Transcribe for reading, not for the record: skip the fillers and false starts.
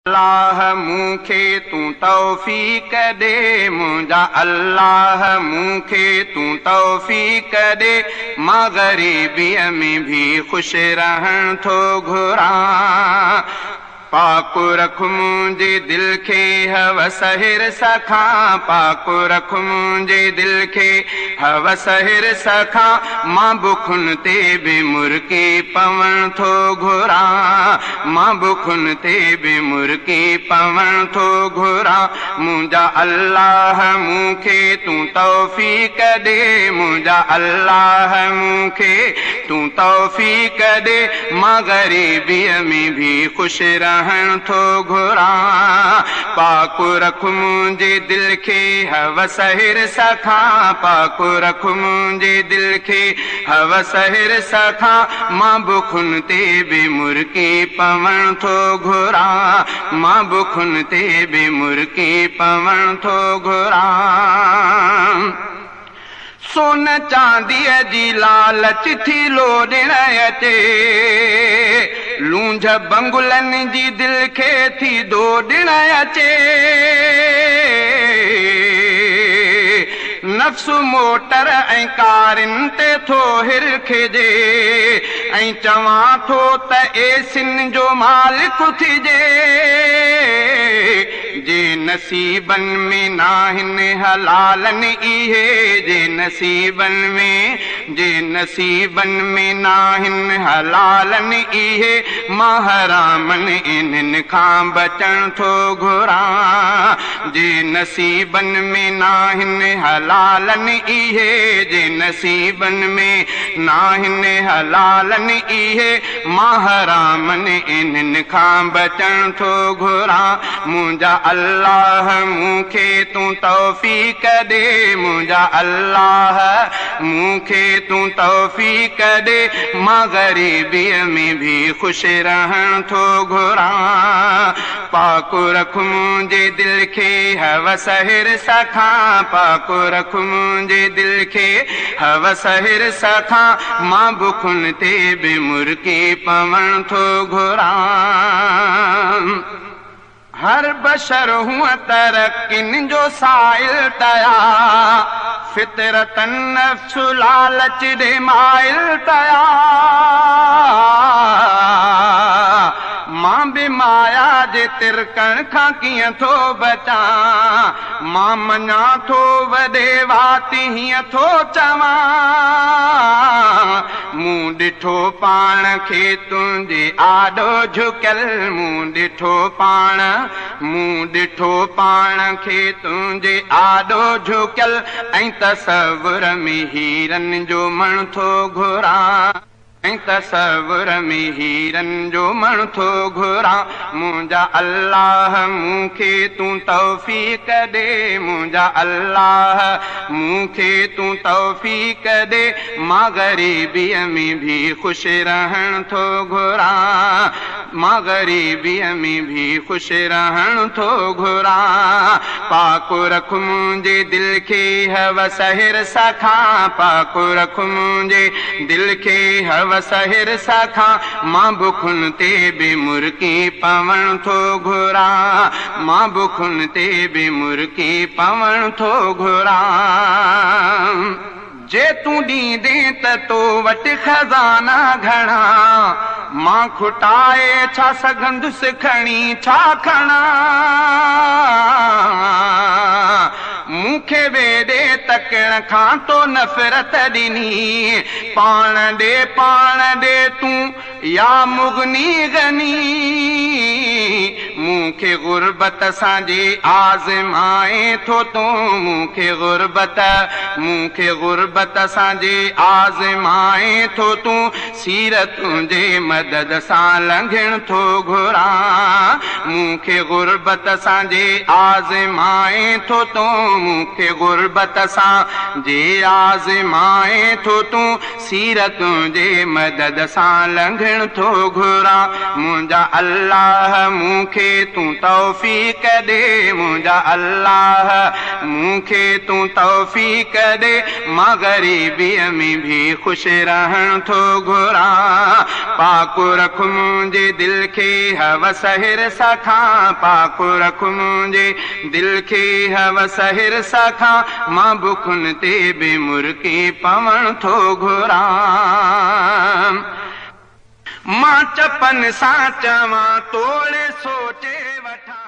الله مون کي تون توفيق ڏي، منهنجا الله مون کي تون توفيق ڏي، مان غريبيءَ ۾ به خوش رهڻ ٿو گهران. پاڪ رک منهنجي دل کي هوس حرص کان، پاڪ رک منهنجي دل کي هوس حرص کان، مان بکن تي به مرڪي پوڻ ٿو گهران، مان بکن تي به مرڪي پوڻ ٿو گهران. منهنجا الله مون کي تون توفيق ڏي، منهنجا الله مون کي تون توفيق ڏي، مان غريبيءَ ۾ به خوش رهڻ ٿو گهران. پاڪ رک منهنجي دل کي هوس حرص کان، پاڪ رک منهنجي دل کي هوس حرص کان، مان بکن تي به مرڪي پوڻ ٿو گهران، مان بکن تي به مرڪي پوڻ ٿو گهران. سون چانديءَ جي لالچ ٿي لوڏڻ اچي، لونج بنگلن جي دل کي ٿي ڊوڏڻ اچي، نفس موٽر ۽ ڪارن تي ٿو هرکجي، ۽ چوان ٿو ته ايسن جو مالڪ ٿجي. جي نصيبن ۾ ناهن حلالن اهي، جي نصيبن ۾، جي نصيبن ۾ ناهن حلالن اهي، مان حرامن انهن کان بچڻ ٿو گهران. جي نصيبن ۾ ناهن حلالن اهي، جي نصيبن ۾ ناهن حلالن اهي، مان حرامن انهن کان بچڻ ٿو گهران. منهنجا الله مون کي تون توفيق ڏي، منهنجا الله مون کي تون توفيق ڏي، مان غريبيءَ ۾ به خوش رهڻ ٿو گهران. پاڪ رک منهنجي دل کي هوس حرص کان، پاڪ رک منهنجي دل کي هوس حرص کان، مان بکن تي به مرڪي پوڻ ٿو گهران. هر بشر هونئن ترقين جو سائل تيا، فطرتن نفس لالچ ڏي مائل تيا، مان به مايا جي ترڪڻ کان ڪيئن ٿو بچان، مان مڃان ٿو وڏي وات هيئن ٿو چوان. مون ڏٺو پاڻ کي تنهنجي آڏو جهڪيل، مون ڏٺو پاڻ، مون ڏٺو پاڻ کي تنهنجي آڏو جهڪيل، ۽ تصور ۾ هيرن جو مڻ ٿو گهران، ۽ تصور ۾ هيرن جو مڻ ٿو گهران. منهنجا الله مون کي تون توفيق ڏي، منهنجا الله مون کي تون توفيق ڏي، مان غريبيءَ ۾ به خوش رهڻ ٿو گهران، مان غريبيءَ ۾ به خوش رهڻ ٿو گهران. پاڪ رک منهنجي دل کي هوس حرص کان، پاڪ رک منهنجي دل کي هوس حرص کان، مان بکن تي به مرڪي پوڻ ٿو گهران، مان بکن تي به مرڪي پوڻ ٿو گهران. جي تون ڏيندين ته تو وٽ خزانا گهڻا، مان کٽائي ڇا سگهندس کڻي ڇا کڻان، مون کي ويڏي تڪڻ کان تو نفرت ڏني، پاڻ ڏي پاڻ ڏي تون يا مغني غني، مون کي غربت سان جي آزمائي ٿو تون، مون کي غربت، مون کي غربت سان جي آزمائي ٿو تون، سيرت تنهنجي مدد سان لنگهڻ ٿو گهران. مون کي غربت سان جي آزمائي ٿو تون، مون کي غربت سان جي آزمائي ٿو تون، سيرت تنهنجي مدد سان لنگهڻ ٿو گهران. منهنجا الله مون کي تون توفيق ڏي، منهنجا الله مون کي تون توفيق ڏي، مان غريبيءَ ۾ به خوش رهڻ ٿو گهران. پاڪ رک منهنجي دل کي هوس حرص کان، گهران. پاڪ رک منهنجي دل کي هوس حرص کان، مان بکن تي به مرڪي پوڻ ٿو گهران. مان چپن سان چوان توڙي سوچي وٺان.